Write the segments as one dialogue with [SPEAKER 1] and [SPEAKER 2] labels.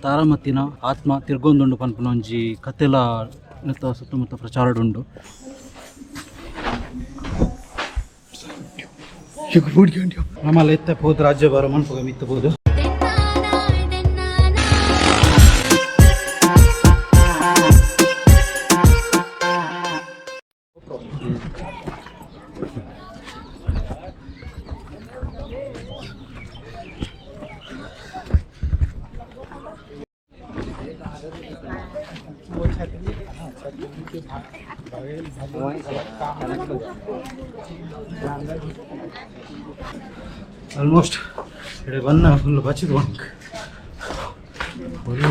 [SPEAKER 1] ತಾರಾಮತಿನ ಆತ್ಮ ತಿರ್ಗೊಂದುಂಡು ಪನ್ಪುನ ಒಂಜಿ ಕತೆಲ ನೆತ್ತ ಸುತ್ತಮುತ್ತ ಪ್ರಚಾರಡ್ ಉಂಡು. ನಮ್ಮಲ್ಲ ಇತ್ತೆ ಪೋದು ರಾಜ್ಯ ಬಾರ ಮನ್ಪುಗ ಮಿತ್ತ ಪೋದು. ಆಲ್ಮೋಸ್ಟ್ ಇಡೆ ಬನ್ನ ಫುಲ್ ಬಚ್ಚಿದ್ ಬಂಕ್ ಫುಲ್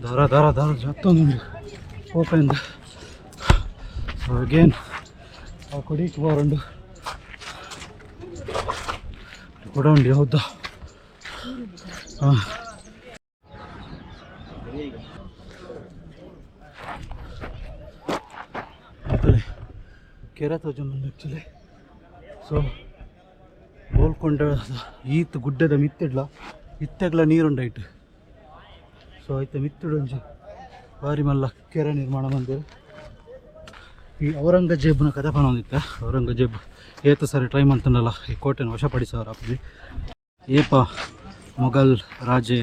[SPEAKER 1] ದಾರ ದಾರ ದಾರ ಜತ್ತೊಂದುಂಡು ಪೋಪೆಂದು. ಸೊ ಅಗೇನ್ ಆ ಕೊಡಿಕ್ ಬಾರುಂಡು ಕೂಡ ಉಂಡು. ಹೌದಾ? ಹಾಂ, ಕೆರೆ ತೋಜೊಂದುಂಡು ಆ್ಯಕ್ಚುಲಿ. ಸೊ ಗೋಲ್ಕೊಂಡ ಈತ್ ಗುಡ್ಡದ ಮಿತ್ತಿಡ್ಲ ಇತ್ತೆಗ್ಲ ನೀರುಂಡೈಟ್. ಸೊ ಐತ ಮಿತ್ತುಡು ಒಂಜಿ ಬಾರಿ ಮಲ್ಲ ಕೆರೆ ನಿರ್ಮಾಣ ಮಂದೆರ್. ಈ ಔರಂಗಜೇಬ್ನ ಕಥೆ ಪನೊಂದಿತ್ತ. ಔರಂಗಜೇಬ್ ಏತ ಸರಿ ಟ್ರೈ ಮಂತುಂಡಲ ಈ ಕೋಟೆನ ವಶಪಡಿಸವರ ಆಪುಜಿ. ಏಪ ಮೊಘಲ್ ರಾಜೆ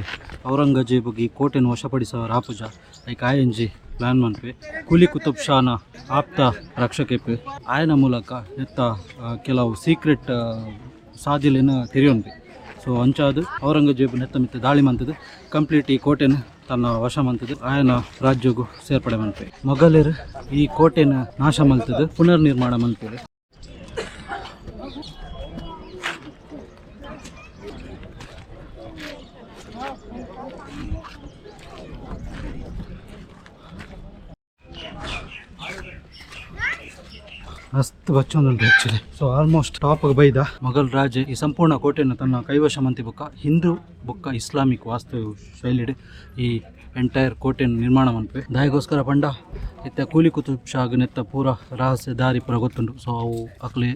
[SPEAKER 1] ಔರಂಗಜೇಬ್ಗೆ ಈ ಕೋಟೆನ ವಶಪಡಿಸವರ ಆಪುಜ, ಐಕ್ ಆಯಂಜಿ ಪ್ಲಾನ್ ಮನ್ಪೆ. ಕುಲಿ ಕುತುಬ್ ಶಾನ ಆಪ್ತ ರಕ್ಷಕೆಪ್ ಆಯನ ಮೂಲಕ ನೆತ್ತ ಕೆಲವು ಸೀಕ್ರೆಟ್ ಸಾದಿಲೆನ ತೆರಿಯೊನ್ಪೆ. ಸೊ ಅಂಚಾದ್ ಔರಂಗಜೇಬ್ ನೆತ್ತ ಮಿತ್ತ ದಾಳಿ ಮಂತದು ಕಂಪ್ಲೀಟ್ ಈ ಕೋಟೆನ ತನ್ನ ವಶ ಮಂತದು ಆಯನ ರಾಜ್ಯಗು ಸೇರ್ಪಡೆ ಮನ್ಪೆ. ಮೊಘಲರು ಈ ಕೋಟೆನ ನಾಶ ಮಲ್ತದು ಪುನರ್ ನಿರ್ಮಾಣ ಮಲ್ಪೆರ್. ಮಸ್ತ್ ಬಚ್ಚೊಂದುಂಡು ಆ್ಯಕ್ಚುಲಿ. ಸೊ ಆಲ್ಮೋಸ್ಟ್ ಟಾಪ್ ಬೈದ. ಮೊಘಲ್ ರಾಜೆ ಈ ಸಂಪೂರ್ಣ ಕೋಟೆಯನ್ನು ತನ್ನ ಕೈವಶ ಮಂತಿ ಬೊಕ್ಕ ಹಿಂದೂ ಬೊಕ್ಕ ಇಸ್ಲಾಮಿಕ್ ವಾಸ್ತು ಶೈಲಿಡ್ ಈ ಎಂಟೈರ್ ಕೋಟೆಯನ್ನು ನಿರ್ಮಾಣ ಮನ್ಪೆ. ದಾಯಿಗೋಸ್ಕರ ಪಂಡ ಇತ್ತೆ ಕೂಲಿ ಕುತುಬ್ ಶಾಗ್ ನೆತ್ತ ಪೂರ ರಹಸ್ಯ ದಾರಿ ಪೂರ ಗೊತ್ತುಂಡು. ಸೊ ಅವು ಅಕ್ಲೆ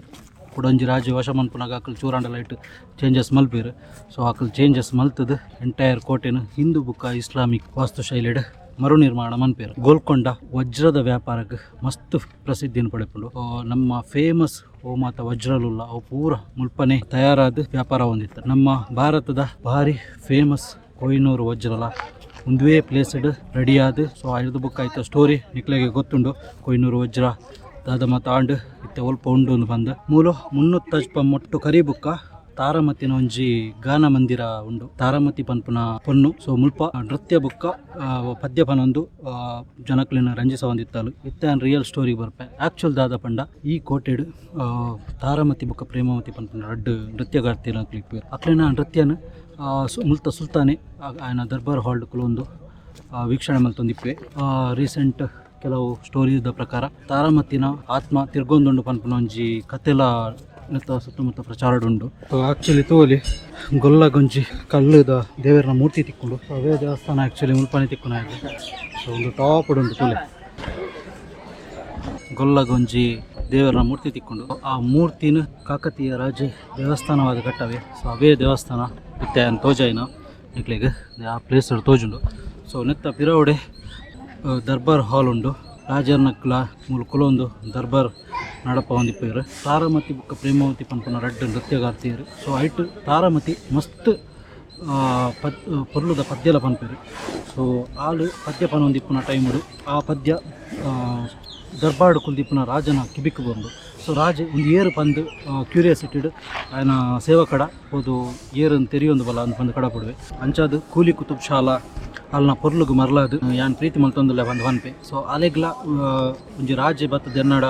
[SPEAKER 1] ಕುಡೊಂಜಿ ರಾಜ್ಯ ವಶ ಮನ್ಪುನಾಗ ಅಕಲ್ ಚೂರಾಂಡ ಲೈಟ್ ಚೇಂಜಸ್ ಮಲ್ಪೆರ್. ಸೊ ಅಕಲ್ ಚೇಂಜಸ್ ಮಲ್ತದು ಎಂಟೈರ್ ಕೋಟೆನು ಹಿಂದೂ ಬುಕ್ಕ ಇಸ್ಲಾಮಿಕ್ ವಾಸ್ತು ಶೈಲಿಡ್ ಮರು ನಿರ್ಮಾಣ ಮನ್ಪೆರ್. ಗೋಲ್ಕೊಂಡ ವಜ್ರದ ವ್ಯಾಪಾರಕ್ಕೆ ಮಸ್ತ್ ಪ್ರಸಿದ್ಧಿಯನ್ನು ಪಡೆಪುಂಡು. ನಮ್ಮ ಫೇಮಸ್ ಓಮಾತ ವಜ್ರಲುಲ್ಲ ಅವು ಪೂರ ಮುಲ್ಪನೆ ತಯಾರಾದ ವ್ಯಾಪಾರ ಹೊಂದಿತ್ತು. ನಮ್ಮ ಭಾರತದ ಭಾರಿ ಫೇಮಸ್ ಕೊಹಿನೂರು ವಜ್ರಲ ಒಂದುವೇ ಪ್ಲೇಸ್ಡ್ ರೆಡಿಯಾದ. ಸೊ ಐದು ಬುಕ್ ಆಯ್ತ ಸ್ಟೋರಿ ನಿಕ್ಲೆಗೆ ಗೊತ್ತುಂಡು. ಕೊಹಿನೂರು ವಜ್ರ ದಾದ ಮಾತ ಆಂಡ್ ಇತ್ತೆ ಒಲ್ಪ ಉಂಡು ಒಂದು ಬಂದು ಮೂಲು ಮುನ್ನೂತ್ತಜ್ಪ ಮೊಟ್ಟು ಕರಿ ಬುಕ್ಕ ತಾರಮತಿನ ಒಂಜಿ ಗಾನ ಮಂದಿರ ಉಂಡು. ತಾರಮತಿ ಪನ್ಪುನ ಪೊನ್ನು. ಸೊ ಮುಲ್ಪ ನೃತ್ಯ ಬುಕ್ಕ ಪದ್ಯ ಪನೊಂದು ಜನಕ್ಲೆನ ರಂಜಿಸವೊಂದಿತ್ತಲು. ಇತ್ತೆ ರಿಯಲ್ ಸ್ಟೋರಿ ಬರ್ಪೆ. ಆಕ್ಚುಲ್ ದಾದ ಪಂಡ ಈ ಕೋಟೆಡ್ ತಾರಮತಿ ಬುಕ್ಕ ಪ್ರೇಮಾವತಿ ಪನ್ಪುನ ರಡ್ಡ್ ನೃತ್ಯಗಾರ್ತಿನ ಇಪ್ಪುವೆರ್. ಅಕ್ಲೆನ ನೃತ್ಯನ ಮುಲ್ತ ಸುಲ್ತಾನೆ ಆಯನ ದರ್ಬಾರ್ ಹಾಲ್ ಕುಲೊಂದು ವೀಕ್ಷಣೆ ಮಲ್ತೊಂದಿಪ್ಪುವೆ. ರೀಸೆಂಟ್ ಕೆಲವು ಸ್ಟೋರೀಸ್ ಪ್ರಕಾರ ತಾರಮತಿನ ಆತ್ಮ ತಿರ್ಗೊಂದುಂಡು ಪನ್ಪುನ ಒಂಜಿ ಕತೆಲ ನೆತ್ತ ಸುತ್ತಮುತ್ತ ಪ್ರಚಾರಡ್ ಉಂಡು. ಆಕ್ಚುಲಿ ತೋಲಿ ಗೊಲ್ಲಗೊಂಜಿ ಕಲ್ಲುದ ದೇವರನ ಮೂರ್ತಿ ತಿಕ್ಕುಂಡು. ಅವೇ ದೇವಸ್ಥಾನ ಆಕ್ಚುಲಿ ಮುಲ್ಪನೆ ತಿಕ್ಕುನ. ಸೊ ಒಂದು ಟಾಪ್ ಉಂಡು ತೂಲೆ. ಗೊಲ್ಲಗೊಂಜಿ ದೇವರ ಮೂರ್ತಿ ತಿಕ್ಕೊಂಡು ಆ ಮೂರ್ತಿನ ಕಾಕತೀಯ ರಾಜೆ ದೇವಸ್ಥಾನವಾದ ಕಟ್ಟವೆ. ಸೊ ಅವೇ ದೇವಸ್ಥಾನ ಇತ್ತೆ ತೋಜಾಯಿನ ನಿಕ್ಲೆಗ್ ಆ ಪ್ಲೇಸ್ ತೋಜುಂಡು. ಸೊ ನೆತ್ತ ಪಿರವಡೆ ದರ್ಬಾರ್ ಹಾಲ್ ಉಂಡು. ರಾಜರ್ನಕ್ಲ ಮೂಲು ಕುಲೊಂದು ದರ್ಬಾರ್ ನಡಪ ಹೊಂದಿಪ್ಪೆರ್. ತಾರಮತಿ ಬುಕ್ಕ ಪ್ರೇಮಾವತಿ ಪನ್ಪುನ ರಡ್ಡ್ ನೃತ್ಯಗಾರ್ತಿಯರು. ಸೊ ಐಟ್ ತಾರಮತಿ ಮಸ್ತ್ ಪದ್ ಪೊರ್ಲುದ ಪದ್ಯಲ ಪನ್ಪೆರ್. ಸೊ ಆಲ್ ಪದ್ಯ ಪನೊಂದಿಪ್ಪುನ ಟೈಮುಡು ಆ ಪದ್ಯ ದರ್ಬಾರ್ಡ್ ಕುಲ್ದಿಪ್ಪುನ ರಾಜನ ಕಿಬಿಕ್ ಬರುಂಡು. ಸೊ ರಾಜೆ ಒಂದು ಏರು ಪಂದ್ ಕ್ಯೂರಿಯಾಸಿಟಿಡ್ ಆಯನ ಸೇವಕಡ ಪೋದು ಏರುನ್ ತೆರಿಯೊಂದು ಬಲ ಅಂದ್ ಪಂದ್ ಕಡಪುಡುವೆ. ಅಂಚಾದ್ ಕೂಲಿ ಕುತುಬ್ ಶಾಲ ಅಲ್ನ ಪೊರ್ಲುಗು ಮರ್ಲಾದ್ ಯಾನ್ ಪ್ರೀತಿ ಮಲ್ತೊಂದುಲ್ಲೆ ಪಂದ್ ಪನ್ಪೆ. ಸೊ ಅಲೆಗ್ಲ ಒಂಜಿ ರಾಜೆ ಬತ್ತದ ಎನ್ನಡ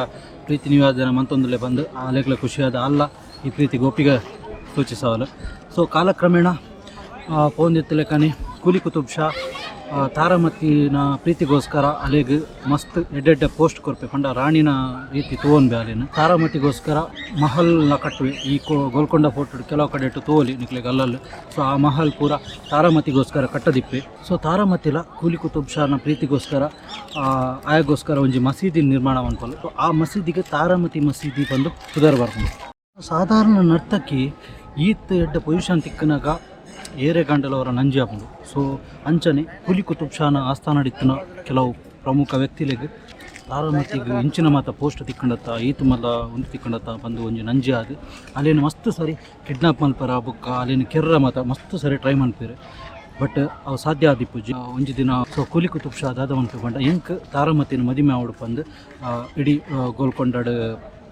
[SPEAKER 1] ಪ್ರೀತಿ ನಿವೇದನೆ ಮಂತೊಂದುಲ್ಲೆ ಬಂದು ಅಲೆಗ್ಲ ಖುಷಿಯಾದ ಅಲ್ಲ ಈ ಪ್ರೀತಿ ಗೋಪಿಗ ಸೂಚಿಸವಲು. ಸೊ ಕಾಲಕ್ರಮೇಣ ಪೋಂದಿತ್ತಲೆಕನೆ ಕೂಲಿ ಕುತುಬ್ ಶಾ ತಾರಮತಿನ ಪ್ರೀತಿಗೋಸ್ಕರ ಅಲೆಗ್ ಮಸ್ತ್ ಎಡ್ಡೆಡ್ಡೆ ಪೋಸ್ಟ್ ಕೊರ್ಪೆ. ಪಂಡ ರಾಣಿನ ರೀತಿ ತೂವೊನ್ಬೆ ಅಲೆನ್. ತಾರಮತಿಗೋಸ್ಕರ ಮಹಲ್ನ ಕಟ್ಟುವೆ. ಈ ಗೋಲ್ಕೊಂಡ ಫೋರ್ಟ್ ಕೆಲವು ಕಡೆ ಇಟ್ಟು ತೋಲಿ ನಿಕ್ಲೆಗ್ ಅಲ್ಲಲ್ಲಿ. ಸೊ ಆ ಮಹಲ್ ಪೂರ ತಾರಮತಿಗೋಸ್ಕರ ಕಟ್ಟದಿಪ್ಪೆ. ಸೊ ತಾರಮತಿಲ ಕೂಲಿ ಕುತುಬ್ ಶಾನ ಪ್ರೀತಿಗೋಸ್ಕರ ಆಯಗೋಸ್ಕರ ಒಂಜಿ ಮಸೀದಿ ನಿರ್ಮಾಣ ಮನ್ಪಲು. ಸೊ ಆ ಮಸೀದಿಗೆ ತಾರಮತಿ ಮಸೀದಿ ಬಂದು ಪುದರ್ ಬರ್ಪುಂಡು. ಸಾಧಾರಣ ನರ್ತಕಿ ಈತ್ ಎಡ್ಡೆ ಪೊಸಿಷನ್ ತಿಕ್ಕನಾಗ ಏರೆ ಗಂಡಲವರ ನಂಜಿ ಆಪುಂಡು. ಸೊ ಅಂಚನೆ ಕುಲಿ ಕುತುಬ್ ಶಾನ ಆಸ್ಥಾನಡಿತ್ತಿನ ಕೆಲವು ಪ್ರಮುಖ ವ್ಯಕ್ತಿಲೆಗ್ ತಾರಾಮತಿಗ್ ಇಂಚಿನ ಮಾತ ಪೋಸ್ಟ್ ತಿಕ್ಕಂಡತ್ತ ಈತು ಮಲ್ಲ ಉಂದು ತಿಕ್ಕಂಡತ್ತ ಬಂದು ಒಂಜಿ ನಂಜಿ ಆದ್ ಅಲ್ಲೇನು ಮಸ್ತ್ ಸರಿ ಕಿಡ್ನಾಪ್ ಮಲ್ಪರ ಬೊಕ್ಕ ಅಲ್ಲೇನು ಕೆರ್ರ ಮಾತ ಮಸ್ತ್ ಸರಿ ಟ್ರೈ ಮನ್ಪೆರ್. ಬಟ್ ಅವು ಸಾಧ್ಯ ಆದಿಪ್ಪುಜಿ ಒಂಜಿ ದಿನ. ಸೊ ಕುಲಿ ಕುತುಬ್ ಶಾ ದಾದ ಮನ್ಪೆ ಪಂಡ ಎಂಕ್ ತಾರಾಮತಿನ ಮದಿಮೆ ಆವೊಡು ಪಂದ್ ಇಡೀ ಗೋಲ್ಕೊಂಡಡ್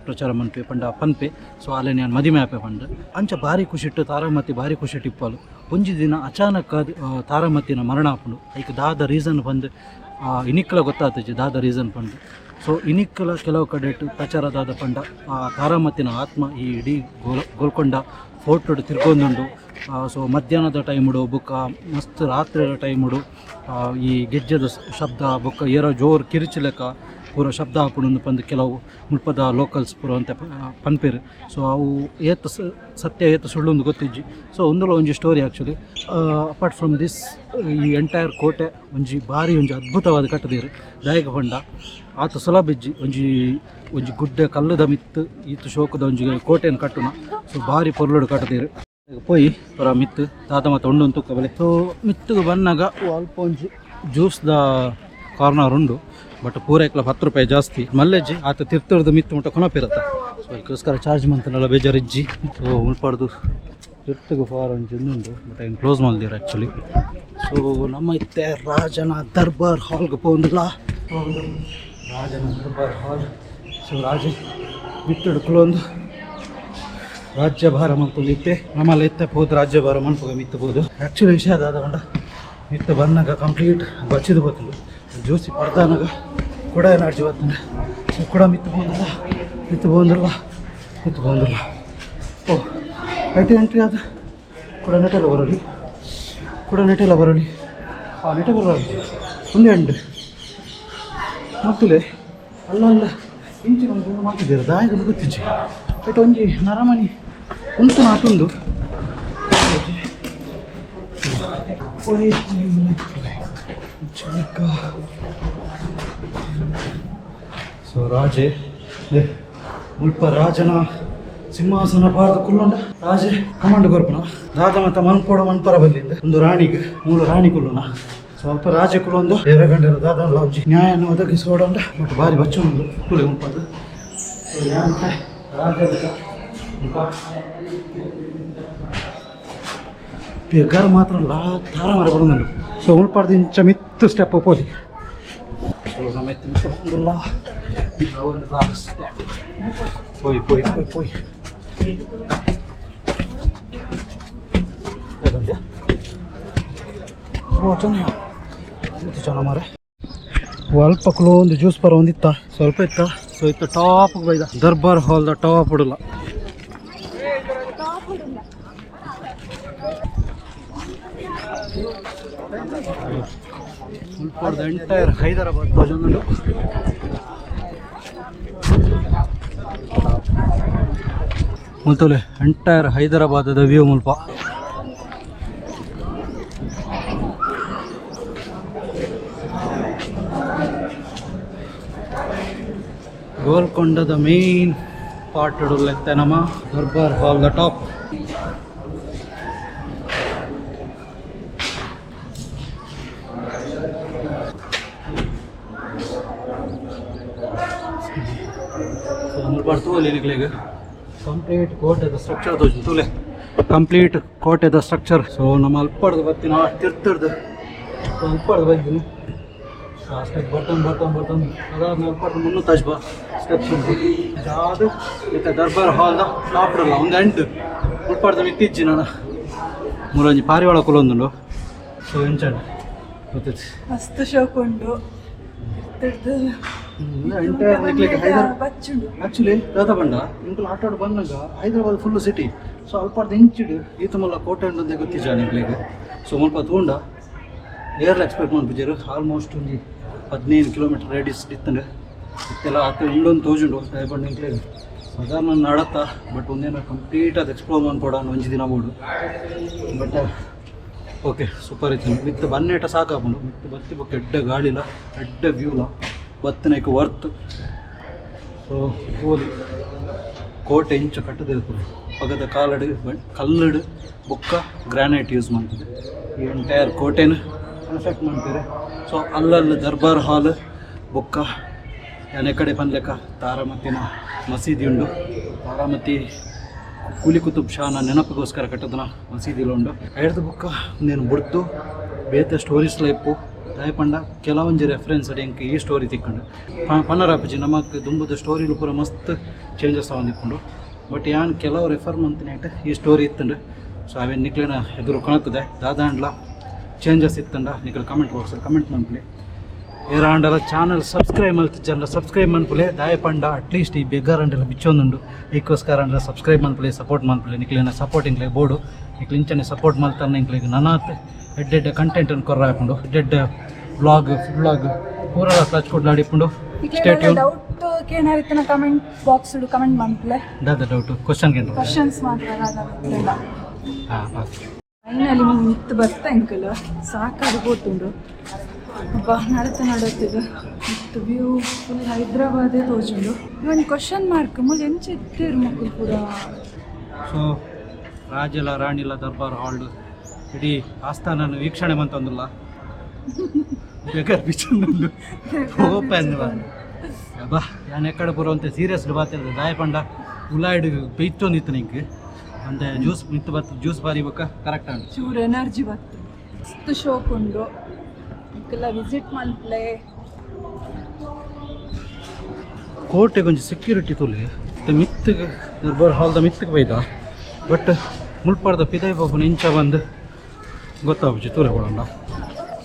[SPEAKER 1] ಪ್ರಚಾರ ಮನ್ಪೆ ಪಂಡ ಪನ್ಪೆ. ಸೊ ಅಲ್ಲೇನೆ ಯಾನ್ ಮದಿಮೆ ಆಪೆ ಪಂದ್ ಅಂಚ ಭಾರಿ ಖುಷಿಟ್ಟು ತಾರಾಮತಿ ಭಾರಿ ಖುಷಿಟ್ಟು ಇಪ್ಪಲು. ಒಂಜಿ ದಿನ ಅಚಾನಕ್ ತಾರಾಮತಿನ ಮರಣ ಆಪುಂಡು. ಐಕ್ ದಾದ ರೀಸನ್ ಪಂದ್ ಇನಿಕ್ಲ ಗೊತ್ತಾತಜಿ ದಾದ ರೀಸನ್ ಪಂದ್. ಸೊ ಇನಿಕ್ಲ ಕೆಲವು ಕಡೆಟ್ ಪ್ರಚಾರ ದಾದ ಪಂಡ ಆ ತಾರಾಮತಿನ ಆತ್ಮ ಈ ಇಡೀ ಗೋಲ್ಕೊಂಡ ಫೋರ್ಟುಡು ತಿರ್ಗೊಂದುಂಡು. ಸೊ ಮಧ್ಯಾಹ್ನದ ಟೈಮುಡು ಬೊಕ್ಕ ಮಸ್ತ್ ರಾತ್ರಿದ ಟೈಮುಡು ಈ ಗೆಜ್ಜೆದ ಶಬ್ದ ಬೊಕ್ಕ ಏರೋ ಜೋರು ಕಿರಿಚಿಲೆಕ ಪೂರ ಶಬ್ದ ಆಪುಂಡು ಪಂದ್ ಕೆಲವು ಮುಲ್ಪದ ಲೋಕಲ್ಸ್ ಪೂರ ಅಂತ ಪನ್ಪೆರ್. ಸೊ ಅವು ಏತ್ ಸತ್ಯ ಏತ್ ಸುಳ್ಳು ಗೊತ್ತಿಜ್ಜಿ. ಸೊ ಉಂದುಲ ಒಂಜಿ story actually. Apart from this ಈ ಎಂಟೈರ್ ಕೋಟೆ ಒಂಜಿ ಭಾರಿ ಒಂಜಿ ಅದ್ಭುತವಾದ ಕಟ್ಟದೀರು. ದಾಯೆಗ್ ಪಂಡ ಆತ ಸುಲಭ ಇಜ್ಜಿ ಒಂಜಿ ಒಂಜಿ ಗುಡ್ಡೆ ಕಲ್ಲುದ ಮಿತ್ತ್ ಈತ್ ಶೋಕುದ ಒಂಜಿ ಕೋಟೆನ್ ಕಟ್ಟುನ. ಸೊ ಭಾರಿ ಪೊರ್ಲುಡು ಕಟ್ಟದೀರು. ಪೋಯಿ ಪೂರ ಮಿತ್ತ್ ದಾದ ಮಾತ ಉಂಡು ತೂಕ ಬಲೆ. ಸೊ ಮಿತ್ತುಗು ಬನ್ನಗ ಅಲ್ಪ ಒಂಜಿ ಜ್ಯೂಸ್ದ ಕಾರ್ನರ್ ಉಂಡು, ಬಟ್ ಪೂರೈಕ್ಲ 10 ರೂಪಾಯಿ ಜಾಸ್ತಿ ಮಲ್ಲೆಜ್ಜಿ ಆತ ತಿರ್ತುರ್ದು ಮಿತ್ತು ಮುಟ್ಟ ಕೊನಪಿರತ್ತ. ಸೊ ಅದಕ್ಕೋಸ್ಕರ ಚಾರ್ಜ್ ಮಂತನಲ್ಲ ಬೇಜಾರಿಜ್ಜಿ. ಸೊ ಮುಲ್ಪಡ್ದು ತಿರ್ತುಗು ಫಾರ್ ಒಂಜಿ ಉಂಡು, ಬಟ್ ಐನ್ ಕ್ಲೋಸ್ ಮಲ್ದಿರ ಆ್ಯಕ್ಚುಲಿ. ಸೊ ನಮ್ಮ ಇತ್ತೆ ರಾಜನ ದರ್ಬಾರ್ ಹಾಲ್ಗೆ ಪೋಂದುಲ್ಲ. ರಾಜನ ದರ್ಬಾರ್ ಹಾಲ್. ಸೊ ರಾಜ ಮಿತ್ತುಡು ಕುಲೊಂದು ರಾಜ್ಯಭಾರ ಮಲ್ತೊಂದು ಇತ್ತೆ ನಮ್ಮಲ್ಲಿ ಇತ್ತೆ ಪೋದು ರಾಜ್ಯಭಾರ ಮನ್ಪುಗ ಮಿತ್ತು ಪೋದು. ಆ್ಯಕ್ಚುಲಿ ವಿಷಯ ಅದಾದ ಪಂಡ ಮಿತ್ತು ಬನ್ನಗ ಕಂಪ್ಲೀಟ್ ಬಚ್ಚಿದು ಬತ್ತುಂಡು ಜ್ಯೂಸಿ ಪಡ್ದಾನಗ ಕೂಡ ಎನರ್ಜಿ ಬತ್ತುಂಡು. ಸೊ ಕೂಡ ಮಿತ್ತು ಪೋಂದಲ್ಲ ಮಿತ್ತು ಪೋಂದಲ್ಲ ಮಿತ್ತು ಪೋಂದಲ್ಲ. ಓ IT entry ಆದ ಕೂಡ ನೆಟೆಲ್ಲ ಬರೋಲಿ ಕೂಡ ನೆಟೆಲ್ಲ ಬರೋಲಿ. ಆ ನೆಟೆ ಬರೋಲಿ ಒಂದೇ ಎಂಡ್ ಮತ್ತುಲೆ ಅಲ್ಲ ಅಲ್ಲ ಇಂಚಿನ ಒಂದು ಮಾಡ್ತಿದ್ದೀರ ದಾಯಕ ಗೊತ್ತಿಜ್ಜಿ. ಬಟ್ ಒಂಜಿ ನರಮನಿ ಉಂತು ನಾತುಂಡು. ಸೊ ರಾಜೆ ಮುಲ್ಪ ರಾಜನ ಸಿಂಹಾಸನ ಪಾರ್ದ ಕುಲ್ಲುಂಡ ರಾಜೆ ಕಮಾಂಡ್ ಕೊರ್ಪುನ ದಾದ ಮತ್ತ ಮನ್ಪೋಡ ಮನ್ಪರ ಬಲ್ಲಿಂದ ಒಂದು ರಾಣಿಗ್ ಮೂಲ ರಾಣಿ ಕುಲ್ಲುನ. ಸ್ವಲ್ಪ ರಾಜೆ ಕುಲೊಂದು ಗಂಟೆ ದಾದ ಒಂಜಿ ನ್ಯಾಯನ ಒದಗಿಸೋಡಂಡ. ಬಟ್ ಭಾರಿ ಬಚ್ಚ ಉಂಡು ಕುಲೆ ಮುಲ್ಪದ್ದು. ಸೊ ರಾಜ ಬೆಗರ್ ಮಾತ್ರ ಲಾ ತಾರ ಮರ ಬರೋದುಂಡು. ಸೊ ಮುಲ್ಪಾರ್ದು ಇಂಚ ಮಿತ್ತು ಸ್ಟೆಪ್ ಪೋಲಿ. ಸೊ ನಮ್ಮ ಮಿತ್ತು ಸ್ಟೆಪ್ ಪೋಯಿ ಪೋಯಿ ಪೋಯಿ ಪೋಯಿ. ಜನ ಮಾರೆ ಅಲ್ಪ ಒಂದು ಜ್ಯೂಸ್ ಬರ ಒಂದಿತ್ತ ಸ್ವಲ್ಪ ಇತ್ತ. ಸೊ ಇತ್ತ ಟಾಪ್ ಬೈದ ದರ್ಬಾರ್ ಹಾಲ್ the top ಉಡಲ್ಲ. ಮುಲ್ಪದ ಎಂಟೈರ್ ಹೈದರಾಬಾದ್ ತೋಜೊಂದುಂಡು. ಮುಲ್ತೋಲೆ ಎಂಟೈರ್ ಹೈದರಾಬಾದದ ವ್ಯೂ ಮುಲ್ಪ. ಗೋಲ್ಕೊಂಡದ ಮೇನ್ ಪಾರ್ಟ್ ಲೆತ್ತ ನಮ್ಮ ದರ್ಬಾರ್ ಹಾಲ್ the top. So ಮುಲ್ಪ ತೂವೊಲಿ ನಿಕ್ಲೆಗ್ ಕಂಪ್ಲೀಟ್ ಕೋಟೆದ ಸ್ಟ್ರಕ್ಚರ್ ತೋಜುಂಡು ತೂಲೆ, ಕಂಪ್ಲೀಟ್ ಕೋಟೆದ ಸ್ಟ್ರಕ್ಚರ್. ಸೊ ನಮ್ಮ ಅಲ್ಪಡ್ದು ಬತ್ತಿನ ತಿರ್ತುರ್ದು. ಸೊ ಅಲ್ಪಡ್ದು ಬೈದಿನಿ ಆ ಸ್ಟೆಪ್ ಬರ್ತಾನೆ ಬರ್ತಾನೆ ಬರ್ತಾನೆ ಅದಾದ ಅಲ್ಪಡ್ದು ಮುನ್ನೂರು ಬಾ ಸ್ಟೆಪ್ಸ್ ಉಂಟು ಇದಾದ ಇತ್ತೆ ದರ್ಬಾರ್ ಹಾಲ್ದ ಟಾಪ್ ಇರಲ್ಲ ಒಂದು ಎಂಟು ಮುಲ್ಪಡ್ದು ಮಿತ್ತಿಜ್ಜಿ ನಾನು ಮೂರೊಂಜಿ ಪಾರಿವಾಳ ಕುಲೊಂದುಂಡು. ಸೊ ಎಂಚಂಡ್ ಗೊತ್ತಿತ್ತು
[SPEAKER 2] ಮಸ್ತ್ ಶೋಕ್ ಉಂಡು.
[SPEAKER 1] ಎಂಟೈರ್ ಆಕ್ಚುಲಿ ದಾದ ಪಂಡ ಇಂಕುಲು ಆಟೋಡು ಬಂದಾಗ ಹೈದರಾಬಾದ್ ಫುಲ್ ಸಿಟಿ. ಸೊ ಅಲ್ಪರ್ದು ಇಂಚಿಡು ಈತ ಮುಲ್ಲ ಕೋಟೆ ಉಂಡು ಗೊತ್ತಿಜ್ಜ ನಿಕ್ಲೆಗ್. ಸೊ ಮುಲ್ಪ ತೂಂಡ ಏರ್ಲ ಎಕ್ಸ್ಪೆಕ್ಟ್ ಮನ್ಪುಜೆರ್. ಆಲ್ಮೋಸ್ಟ್ ಒಂಜಿ 15 ಕಿಲೋಮೀಟರ್ ರೇಡಿಯಸ್ ಇತ್ತಂಡು ಇತ್ತೆಲ್ಲ ಆತ ಉಂಡೊಂದು ತೋಜುಂಡು. ದಯಪಂಡ ನಿಕ್ಲೆಗ್ ಸಾಧಾರಣ ನಡತ್ತ ಬಟ್ ಒಂದೇನ ಕಂಪ್ಲೀಟ್ ಅದು ಎಕ್ಸ್ಪ್ಲೋರ್ ಮನ್ಪೊಡ ಒಂಜಿ ದಿನ ಬೋಡು. ಬಟ್ ಓಕೆ ಸೂಪರ್ ಇತ್ತು. ಮಿತ್ತು ಬನ್ನೇಟ ಸಾಕಾಪುಂಡು ಮಿತ್ತು ಬತ್ತಿ ಬೊಕ್ಕ ಎಡ್ಡೆ ಗಾಳಿಲ ಎಡ್ಡೆ ವ್ಯೂಲ ಬತ್ತಿನೈಕ್ ವರ್ತ್. ಸೊ ಹೋಲಿ. ಕೋಟೆ ಇಂಚ ಕಟ್ಟದಿರ್ತದೆ. ಪಗದ ಕಾಲಡು ಕಲ್ಲುಡು ಬೊಕ್ಕ ಗ್ರಾನೈಟ್ ಯೂಸ್ ಮಾಡ್ತದೆ. ಈ ಎಂಟೈರ್ ಕೋಟೆನ ಕನ್ಸ್ಟ್ರಕ್ಟ್ ಮಾಡ್ತಾರೆ. ಸೊ ಅಲ್ಲಲ್ಲಿ ದರ್ಬಾರ್ ಹಾಲ್ ಬೊಕ್ಕ ಯಾನೆ ಕಡೆ ಪನ್ಲೆಕ ತಾರಾಮತಿನ ಮಸೀದಿ ಉಂಡು. ತಾರಾಮತಿ ಕೂಲಿ ಕುತುಬ್ ಶಾನ ನೆನಪಿಗೋಸ್ಕರ ಕಟ್ಟದನ ಮಸೀದಿಲು ಉಂಡು. ಐಡ್ದು ಬೊಕ್ಕ నేను ಬುಡ್ದು ಬೇತೆ ಸ್ಟೋರೀಸ್ ಲೈಪು ದಾಯ ಪಂಡ ಕೆಲವೊಂಜಿ ರೆಫರೆನ್ಸ್ ಎಂಕ್ ಈ ಸ್ಟೋರಿ ತಿಕ್ಕಂಡು ಪನ್ನರಾಪುಜಿ. ನಮಕ್ ದುಂಬುದ ಸ್ಟೋರಿಲು ಪೂರ ಮಸ್ತ್ ಚೇಂಜಸ್ ಆವೊಂದಿಪ್ಪುಂಡು. ಬಟ್ ಯಾನ್ ಕೆಲವು ರೆಫರ್ ಮಂತಿನೇಟ್ ಈ ಸ್ಟೋರಿ ಇತ್ತುಂಡು. ಸೊ ಅವೇನು ನಿಕ್ಲೆನ ಎದುರು ಕಾಣುತ್ತದೆ. ದಾದಾಂಡ್ಲ ಚೇಂಜಸ್ ಇತ್ತಂಡ ನಿಕ್ಲು ಕಮೆಂಟ್ ಬಾಕ್ಸ್ ಕಮೆಂಟ್ ಮನ್ಪುಲೆ. ಏರಾಂಡಲ ಚಾನಲ್ ಸಬ್ಸ್ಕ್ರೈಬ್ ಮಲ್ತಿಜ್ಜಂಡ ಸಬ್ಸ್ಕ್ರೈಬ್ ಮನ್ಪುಲೆ. ದಾಯ ಪಂಡ ಅಟ್ಲೀಸ್ಟ್ ಈ ಬೆಗ್ಗಾರ್ ಅಂಡಲ ಬಿಚ್ಚೊಂದುಂಡು. ಈಕೋಸ್ಕರ ಅಂಡಲ ಸಬ್ಸ್ಕ್ರೈಬ್ ಮನ್ಪುಲೆ, ಸಪೋರ್ಟ್ ಮನ್ಪುಲೆ. ನಿಕ್ಲೆನ ಸಪೋರ್ಟ್ ಇಂಕ್ಲೆ ಬೋಡು. ನಿಕ್ಲು ಇಂಚನೆ ಸಪೋರ್ಟ್ ಮಲ್ತಾನೆ ಇಂಕ್ಲೆಗ್ ನನಾತ್ ಎಡ್ಡೆಡ್ಡೆ ಕಂಟೆಂಟ್ ಅನ್ನು ಕೊರ್ರ ಹಾಕೊಂಡು ಎಡ್ಡೆಡ್ಡೆ ವ್ಲಾಗ್, ವ್ಲಾಗ್ ಪೂರ ಕ್ಲಚ್ ಕೊಡ್ಲಾಡಿಪುಂಡು. Stay tune.
[SPEAKER 2] Doubt ಕೇನಾರಿತ್ತನ comment box comment ಮನ್ಪುಲೆ.
[SPEAKER 1] ದಾದ ಡೌಟ್ ಕ್ವಶನ್ ಕೇಂದ್ರ?
[SPEAKER 2] ಕ್ವಶನ್ಸ್ ಮಾತ್ರ.
[SPEAKER 1] ಹಾಂ.
[SPEAKER 2] ಫೈನಲಿ ಮಿತ್ತು ಬರ್ತಾ ಅಂಕಲ್ ಸಾಕಾಗಿ ಪೋತುಂಡು. ಅಬ್ಬ, ನಡತ ನಡತ್ತಿದ್ದು ಮಿತ್ತು ವ್ಯೂ ಫುಲ್ ಹೈದ್ರಾಬಾದೇ ತೋಜುಂಡು. ಒಂದು ಕ್ವಶನ್ ಮಾರ್ಕ್, ಮುಲ್ ಎಂಚ ಇತ್ತೇರು ಮಕ್ಕಳು ಪೂರ?
[SPEAKER 1] ಸೊ ರಾಜಲ ರಾಣಿಲ ದರ್ಬಾರ್ ಹಾಲ್ ಇಡೀ ಆಸ್ಥಾನ ವೀಕ್ಷಣೆ ಮಂತಂದುಲ್ಲ. ಬೇಕಾದ್ರೆ ಬಿಚ್ಚೊಂದುಂಡು ಓಪನ್. ಅಬ್ಬಾ, ಯಾನ್ ಎಕ್ಕಡೆ ಪೂರ ಒಂತೆ ಸೀರಿಯಸ್ ಬಾತಿರ್ತದೆ. ದಾಯ ಪಂಡ ಉಲಾಯ್ಡ್ ಬೈತೊಂದಿತ್ತು ನಿಂಕ್ ಅಂತೆ. ಜ್ಯೂಸ್ ಮಿತ್ತು ಬತ್ತು ಜ್ಯೂಸ್ ಬಾರಿ ಬೊಕ್ಕ ಕರೆಕ್ಟ್ ಆಂಡ್.
[SPEAKER 2] ಚೂರು ಎನರ್ಜಿ ಬತ್ತು. ಮಸ್ತ್ ಶೋಕ್ ಉಂಡು. ಮಕ್ಕೆಲ್ಲ ವಿಸಿಟ್ ಮಲ್ಪ್ಲೆ.
[SPEAKER 1] ಕೋಟೆಗೆ ಒಂಜಿ ಸೆಕ್ಯೂರಿಟಿ ತೂಲೆ. ಮಿತ್ತಿಗೆ ದರ್ಬಾರ್ ಹಾಲ್ದ ಮಿತ್ತಿಗೆ ಬೈದ. ಬಟ್ ಮುಲ್ಪಾರ್ದ ಪಿದಾಯಿ ಬಾಬುನ ಇಂಚ ಬಂದು ಗೊತ್ತಾಪುಜಿ. ತೂಲೆ ಕೊಡಂಡ.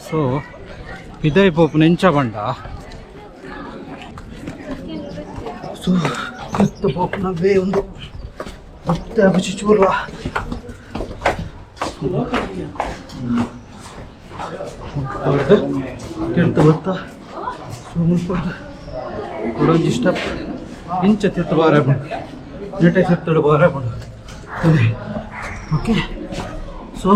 [SPEAKER 1] ಸೊ ಪಿದಾಯಿ ಪೋಪುನ ಇಂಚ ಬಂಡ. ಸೊ ಮಿತ್ತು ಪೋಪುನ ವೇ ಒಂದು ಮತ್ತೆ ಆಪುಜಿ ಚೂರ್ಲ. ತಿರ್ತು ಬತ್ತ. ಸೊ ಮುಲ್ಪಾರ್ದ ಕುಡೊಂಜಿ ಸ್ಟೆಪ್ ಇಂಚ ತಿರ್ತು ಬಾರ ಆಪುಂಡು. ನೆಟೆ ತಿರ್ತುಡು ಬಾರ ಆಪುಂಡು. ಓಕೆ, ಸೊ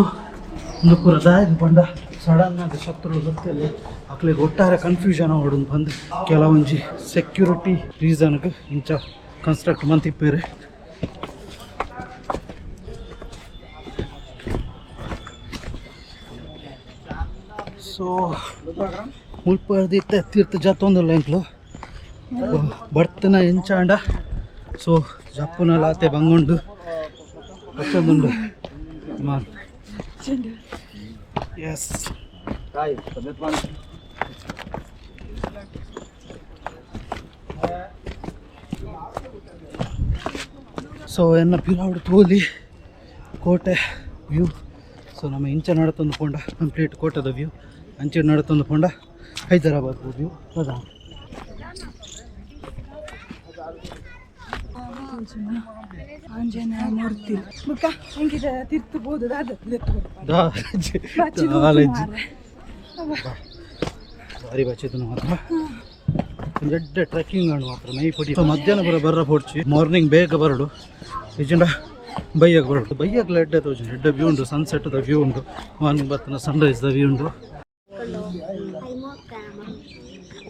[SPEAKER 1] ಉಂದು ಪೂರ ದಾಯೆಗ್ ಪಂಡ ಸಡನ್ ಆದ್ ಶತ್ರುಲು ಬತ್ತಲ್ಲಿ ಅಕ್ಲೆಗ್ ಒಟ್ಟಾರೆ ಕನ್ಫ್ಯೂಷನ್ ಆವೊಡು ಪಂದ್ ಕೆಲವೊಂಜಿ ಸೆಕ್ಯೂರಿಟಿ ರೀಸನ್ಗ್ ಇಂಚ ಕನ್ಸ್ಟ್ರಕ್ಟ್ ಮಂತಿಪ್ಪೆರ್. ಸೊ ಮುಲ್ಪರ್ದ್ ಇತ್ತೆ ತಿರ್ತ್ ಜತ್ತೊಂದುಲ್ಲ ಎಂಕ್ಲು. ಬರ್ತನ ಎಂಚಾಂಡ ಸೊ ಜಪ್ಪುನ ಲಾತೆ ಬಂಗುಂಡು ಬತ್ತೊಂದುಂಡು. ಎಸ್. ಸೊ ಎನ್ನ ಪಿರಾವುಡು ತೋಲಿ ಕೋಟೆ ವ್ಯೂ. ಸೊ ನಮ್ಮ ಇಂಚ ನಡತೊಂದು ಪೋಂಡ ಕಂಪ್ಲೀಟ್ ಕೋಟೆದ ವ್ಯೂ, ಅಂಚೆ ನಡತೊಂದು ಪೋಂಡ ಹೈದರಾಬಾದ್ ವ್ಯೂ ಪ್ರಧಾನ.
[SPEAKER 2] ಆಂಜನೇಯ ಮೂರ್ತಿ ಬುಕ್ಕ ಹೆಂಗಿದೆ ತಿರ್ತು ಬೋದು ದಾದ.
[SPEAKER 1] ಕಾಲೇಜ್ ಭಾರಿ ಬಚ್ಚಿತ್ತು ಮಾತ್ರ. ಒಂದೆಡ್ಡೆ ಟ್ರೆಕ್ಕಿಂಗ್ ಆಂಡ್ ಮಾತ್ರ ಮೈ ಪೊಡಿ. ಸೊ ಮಧ್ಯಾಹ್ನ ಬರ ಬರ್ರ ಪೋಡ್ಚಿ, ಮಾರ್ನಿಂಗ್ ಬೇಗ ಬರಡು, ಇಜ್ಜಿಂಡ ಬೈಯಾಗ ಬರಡು. ಬೈಯಾಗ್ಲ ಎಡ್ಡೆ ತೋಜುಂಡು, ಎಡ್ಡೆ ವ್ಯೂ ಉಂಡು. ಸನ್ಸೆಟ್ದ ವ್ಯೂ ಉಂಡು, ಮಾರ್ನಿಂಗ್ ಬತ್ತನ ಸನ್ರೈಸ್ದ ವ್ಯೂ ಉಂಡು.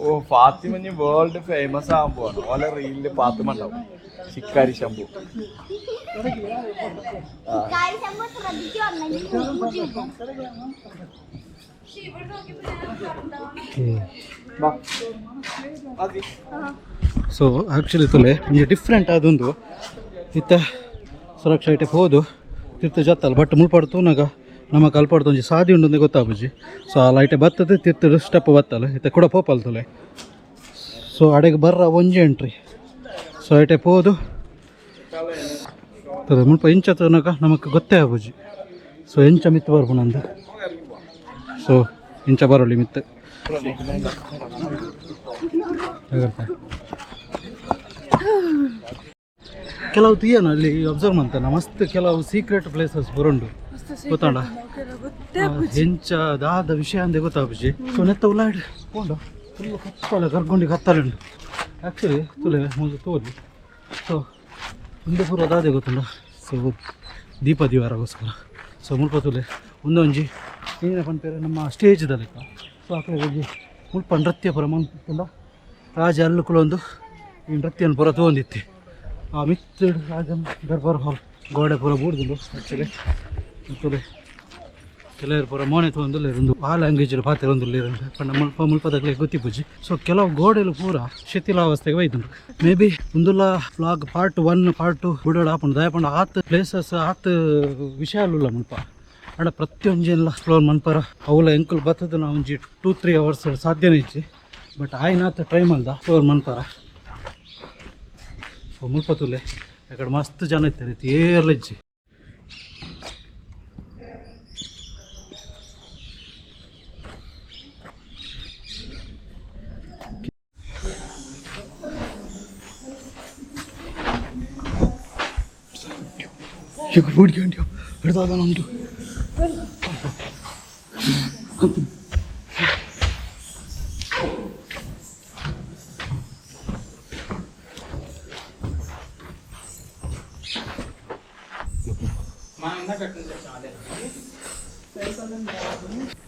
[SPEAKER 3] ഓ, ഫാത്തിമ ഇനി വേൾഡ് ഫേമസ് ആകാൻ പോവാണ്. ഓലെ റീലില് ഫാത്തിമ ഉണ്ടാവും. ശിക്കാരി ശംഭു.
[SPEAKER 4] ശ്രദ്ധിച്ചു വന്നെങ്കിൽ
[SPEAKER 1] ಸೊ ಆ್ಯಕ್ಚುಲಿ ತುಲೆ ಒಂಜಿ ಡಿಫ್ರೆಂಟ್ ಆದೊಂದು ಇತ್ತೆ ಸುರಕ್ಷಾ ಇಟ್ಟೆ ಪೋದು ತಿರ್ತು ಜತ್ತಲ್ಲ. ಬಟ್ ಮುಲ್ಪಾಡು ತೂನಗ ನಮ್ಮ ಕಲ್ಪಾಡ್ದು ಒಂಜಿ ಸಾದಿ ಉಂಡು ಗೊತ್ತಾಪುಜಿ. ಸೊ ಆ ಲೈಟೆ ಬತ್ತದ ತಿರ್ತು ಸ್ಟೆಪ್ ಬತ್ತಲ್ಲ. ಇತ್ತೆ ಕೂಡ ಪೋಪಲ್ ತುಲೆ. ಸೊ ಅಡೆಗೆ ಬರ್ರ ಒಂಜಿ ಎಂಟ್ರಿ. ಸೊ ಐಟೆ ಪೋದು ತದ ಮುಲ್ಪ ಇಂಚ ತೂನಗ ನಮಕ್ ಗೊತ್ತೇ ಆಪುಜಿ. ಸೊ ಎಂಚ ಮಿತ್ತು ಬರ್ಪುನಂದು. ಸೊ ಇಂಚ ಬರೋಲಿ ಮಿತ್ತು. ಜಾಗ್ರತೆ. ಕೆಲವು ತೀಯನ ಅಲ್ಲಿ ಅಬ್ಸರ್ವ್ ಮಾಡ್ತಾನೆ. ಮಸ್ತ್ ಕೆಲವು ಸೀಕ್ರೆಟ್ ಪ್ಲೇಸಸ್ ಬರುಂಡು ಗೊತ್ತಾಂಡ. ಎಂಚ ದಾದ ವಿಷಯ ಅಂದೆ ಗೊತ್ತಾಪುಜಿ. ಸೊ ನೆತ್ತ ಉಲಾಡ್ ಪೋಂಡ ಫುಲ್ ಕತ್ತಲೆ, ಕರ್ಕೊಂಡು ಕತ್ತಲೆ ಉಂಡು ಆ್ಯಕ್ಚುಲಿ. ತುಲೆ ಮುಂದೆ ತೋರಿ. ಸೊ ಮುಂದೆ ಪೂರ ದಾದೆ ಗೊತ್ತುಂಡ. ಸೊ ದೀಪ ದಿವಾರಗೋಸ್ಕರ. ಸೊ ಮುಲ್ಪ ತುಲೆ ಒಂದೊಂಜಿ ಏನ ಪನ್ಪೇರು ನಮ್ಮ ಸ್ಟೇಜ್ದ ಲೆಕ್ಕ. ಸೊ ಆ ಕಡೆ ಹೋಗಿ ಮುಲ್ಪ ನೃತ್ಯ ಪೂರ ಮನ್ಪುಂಡ. ರಾಜ ಅಲ್ಲು ಕುಲೊಂದು ಈ ನೃತ್ಯನ ಪೂರ ತೂವೊಂದಿತ್ತೆ. ಆ ಮಿತ್ತು ರಾಜನ್ ದರ್ಬಾರ್ ಹಾಲ್ ಗೋಡೆ ಪೂರ ಬೂಡ್ದುಂಡು ಆ್ಯಕ್ಚುಲಿ. ಮತ್ತು ಕೆಲವರು ಪೂರ ಮೋನೆ ತಗೊಂದುಲ್ಲೆರ್ ಉಂದು ಆ ಲ್ಯಾಂಗ್ವೇಜ್ ಪಾತೆರೊಂದುಲ್ಲೆರ್ ಪಂಡ ಮುಲ್ಪ ಮುಲ್ಪದಕ್ಲೆಗ್ ಗೊತ್ತಿಪ್ಪುಜಿ. ಸೊ ಕೆಲವು ಗೋಡೆಲು ಪೂರ ಶಿಥಿಲಾವಸ್ಥೆಗೆ ಬೈದುಂಡು. ಮೇ ಬಿ ಉಂದುಲ ವ್ಲಾಗ್ ಪಾರ್ಟ್ 1 ಪಾರ್ಟ್ 2 ಬುಡೋಡು ಆಪುಂಡು. ದಾಯೆ ಪಂಡ ಆತ್ ಪ್ಲೇಸಸ್ ಆತ್ ವಿಷಯಾಲುಲ್ಲ ಮುಲ್ಪ. ಆಂಡ ಪ್ರತಿಯೊಂಜೆನ್ಲ ಎಕ್ಸ್ಪ್ಲೋರ್ ಮನ್ಪರ ಅವುಲ ಎಂಕುಲು ಬತ್ತದ ನಾ ಒಂಜಿ 2-3 ಅವರ್ಸ್ ಸಾಧ್ಯನೇ ಇಜ್ಜಿ. ಬಟ್ ಆಯ್ನಾತ್ ಟ್ರೈ ಮಲ್ದ ಎಕ್ಸ್ಪ್ಲೋರ್ ಮನ್ಪರ. ಸೊ ಮುಲ್ಪ ತೂಲೆ ಅಕಡೆ ಮಸ್ತ್ ಜನ ಇತ್ತೆರ್ ಇತ್ತೆ ಏರ್ಲ ಇಜ್ಜಿ. ಉಂಟು.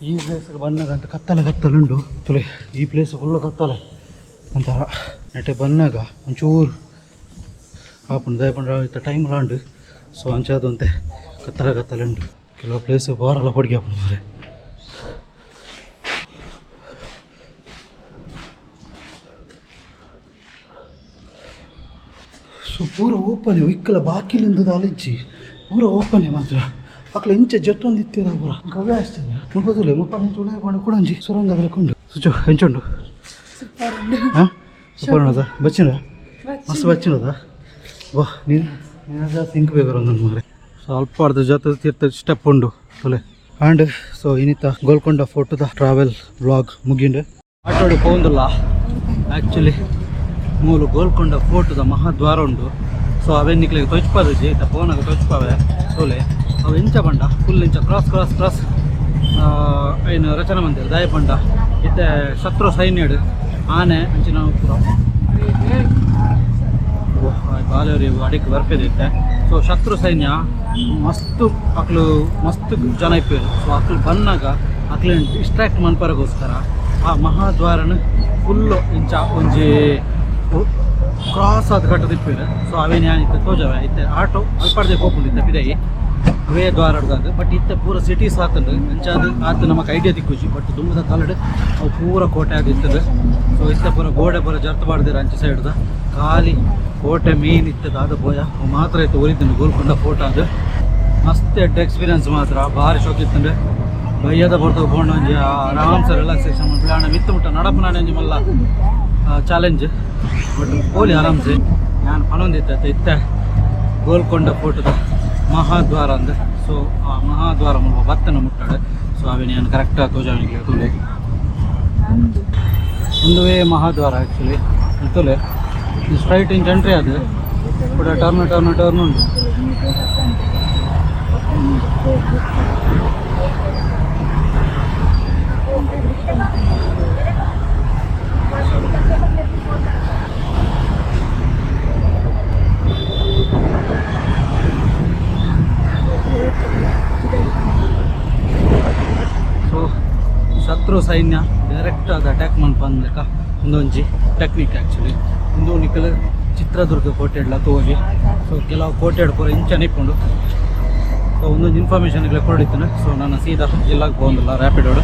[SPEAKER 1] ಈ ಪ್ಲೇಸ್ಗೆ ಬನ್ನಾಗ ಅಂತ ಕತ್ತಲೆ ಕತ್ತಲೆ ಉಂಟು. ತುಲೆ ಈ ಪ್ಲೇಸ್ ಫುಲ್ಲು ಕತ್ತಲೆ ಒಂಥರ. ನೆಟೆ ಬನ್ನಾಗ ಒಂಚೂರು ಆಪುಂಡು. ದಾಯೆ ಪಂಡ ಇತ್ತೆ ಟೈಮ್ ಉಂಡು. ಸೊ ಅಂಚಾದ್ ಒಂತೆ ಕತ್ತಲೆ ಕತ್ತಲೆ ಉಂಟು. ಕೆಲವು ಪ್ಲೇಸ್ ಬಾರಲ್ಲ ಪೊಡಿಗೆ ಆಪುಂಡು ಮಾರ್ರೆ. ಸೊ ಪೂರ ಓಪನ್ ಇಕ್ಕಲ ಬಾಕಿಲಿಂದ ದಾಲ ಇಜ್ಜಿ, ಪೂರ ಓಪನ್ ಮಾತ್ರ. ಅಕ್ಲ ಇಂಚ ಜತ್ತೊಂದು ಇತ್ತೀರ ಪೂರ ಕವ್ಯ ಅಷ್ಟೇ. ಮುಲ್ಪ ತೂಲೆ ಮುಲ್ಪ ಇಂಚ ಉಳಾಯ ಪಂಡ ಕೂಡ ಒಂಜಿ ಸುರಂಗ ಲೆಕ್ಕ ಸುಚು ಎಂಚುಂಡು?
[SPEAKER 2] ಸೂಪರ್ ಉಂಡು.
[SPEAKER 1] ಹಾಂ, ಸೂಪರ್ ಉಂಡದ ಬಚ್ಚಿನ ಮಸ್ತ್ ಬಚ್ಚಿನದ. ವಾ ನೀನು ನೀನು ಜಾಸ್ತಿ ಇಂಕ್ ಬೇಕು ಒಂದೊಂದು ಮಾರೆ. ಸ್ವಲ್ಪ ಅರ್ಧ ಜೊತೆ ತೀರ್ಥ ಸ್ಟೆಪ್ ಉಂಡು ತುಲೆ. ಆ್ಯಂಡ್ ಸೊ ಇನ್ನಿತ ಗೋಲ್ಕೊಂಡ ಫೋಟೋದ ಟ್ರಾವೆಲ್ ವ್ಲಾಗ್ ಮುಗಿಂಡು. ಆಟೋಡು ಪೋಂದುಲ್ಲ. ಆ್ಯಕ್ಚುಲಿ ಮೂಲು ಗೋಲ್ಕೊಂಡ ಫೋಟೋದ ಮಹಾದ್ವಾರ ಉಂಡು. ಸೊ ಅವೇನು ನಿಕ್ಲೆಗ್ ತೊಚ್ಪಾದಜಿ ಇತ್ತ ಫೋನಾಗ ತೊಚ್ಪಾವೆ. ತೋಲೆ ಅವು ಎಂಚ ಪಂಡ ಫುಲ್ ಇಂಚ ಕ್ರಾಸ್ ಕ್ರಾಸ್ ಕ್ರಾಸ್ ಏನು ರಚನೆ ಮಂದಿರ. ದಾಯ ಪಂಡ ಇತ್ತೆ ಶತ್ರು ಸೈನ್ಯಡ್ ಆನೆ ಅಂಚಿನ ಪೂರ ಬಾಲೆಯವರು ಅಡಿಕ್ ಬರ್ಪೇದೆ ಇತ್ತೆ. ಸೊ ಶತ್ರು ಸೈನ್ಯ ಮಸ್ತ್ ಅಕ್ಲು ಮಸ್ತ್ ಜನ ಇಪ್ಪೇರು. ಸೊ ಅಕ್ಲು ಬನ್ನಾಗ ಅಕ್ಲೆನ್ ಡಿಸ್ಟ್ರಾಕ್ಟ್ ಮನ್ಪರಗೋಸ್ಕರ ಆ ಮಹಾದ್ವಾರನ ಫುಲ್ಲು ಇಂಚ ಒಂಜಿ ಕ್ರಾಸ್ ಆದ್ ಕಟ್ಟದಿಪ್ಪೇರು. ಸೊ ಅವೇನು ಯಾನ್ ಇತ್ತೆ ತೋಜವೆ. ಇತ್ತೆ ಆಟೋ ಅಲ್ಪಡ್ದೆ ಪೋಪುಂಡು ಇತ್ತೆ ಪಿದಯಿ ಅವೇ ದ್ವಾರಡ್ದಾದ. ಬಟ್ ಇತ್ತೆ ಪೂರ ಸಿಟೀಸ್ ಆತುಂಡು, ಅಂಚಾದ್ ಆತು ನಮಕ್ ಐಡಿಯಾ ತಿಕ್ಕುಜಿ. ಬಟ್ ದುಂಬುದ ಕಾಲಡ್ ಅವು ಪೂರ ಕೋಟೆ ಆದಿತ್ತದ. ಸೊ ಇತ್ತೆ ಪೂರ ಗೋಡೆ ಪೂರ ಜರ್ತ್ ಪಾಡ್ದೆರ್. ಅಂಚ ಸೈಡ್ದ ಖಾಲಿ ಕೋಟೆ ಮೇನ್ ಇತ್ತೆ ದಾದ ಪೋಯ ಅವು ಮಾತ್ರ ಇತ್ತು ಒರಿತುಂಡು. ಗೋಲ್ಕೊಂಡ ಫೋಟೋ ಅದು ಮಸ್ತ್ ಎಡ್ಡೆ ಎಕ್ಸ್ಪೀರಿಯನ್ಸ್ ಮಾತ್ರ, ಭಾರಿ ಶೋಕ್ ಇತ್ತುಂಡು. ಬಯ್ಯದ ಪೊರ್ತುಗು ಪೋಂಡ ಒಂಜಿ ಆರಾಮ್ ಸರ್ ರಿಲ್ಯಾಕ್ಸೇಷನ್ ಮನ್ಪೊಲಿ. ಆಂಡ ಮಿತ್ತ್ ಮುಟ್ಟ ನಡಪುನಾನೆ ಒಂಜಿ ಮಲ್ಲ ಚಾಲೆಂಜ್, ಬಟ್ ಪೋಲಿ ಆರಾಮ್ಸೆ. ಯಾನ್ ಪನೊಂದಿತ್ತೆ ಇತ್ತೆ ಗೋಲ್ಕೊಂಡ ಫೋಟೋದ ಮಹಾದ್ವಾರ ಅಂದ್. ಸೊ ಆ ಮಹಾದ್ವಾರ ಮುಲ್ಪ ಬತ್ತನ ಮುಟ್ಟಾಡು. ಸೊ ಅವೇನು ಯಾನ್ ಕರೆಕ್ಟ್ ತೋಜಾವನಿಗೆ ತೂಲೆ. ಉಂದುವೇ ಮಹಾದ್ವಾರ ಆ್ಯಕ್ಚುಲಿ. ತೂಲೆ ಸ್ಟ್ರೈಟ್ ಇಂಚ ಎಂಟ್ರಿ ಅದು ಕೂಡ ಟರ್ನ್ ಟರ್ನ್ ಟರ್ನ್ ಉಂಟು. ಸೊ ಶತ್ರು ಸೈನ್ಯ ಡೈರೆಕ್ಟ್ ಅದು ಅಟ್ಯಾಕ್ ಮನ್ಪಂದ್ ಲೆಕ್ಕ ಉಂದೊಂಜಿ ಟೆಕ್ನಿಕ್ ಆ್ಯಕ್ಚುಲಿ. ಉಂದು ನಿಕಲ್ ಚಿತ್ರದುರ್ಗ ಕೋಟೆಡ್ಲ ತೂವೊಲಿ. ಸೊ ಕೆಲವು ಕೋಟೆಡ್ ಪೂರ ಇಂಚನೆ ಇಪ್ಪುಂಡು. ಸೊ ಒಂದೊಂದು ಇನ್ಫಾರ್ಮೇಷನ್ ಕೊಡಿತ್ತೇನೆ. ಸೊ ನಾನು ಸೀದಾ ಜಿಲ್ಲಾಗ್ ಪೋವೊಂದುಲ್ಲ ರ್ಯಾಪಿಡೋಡು.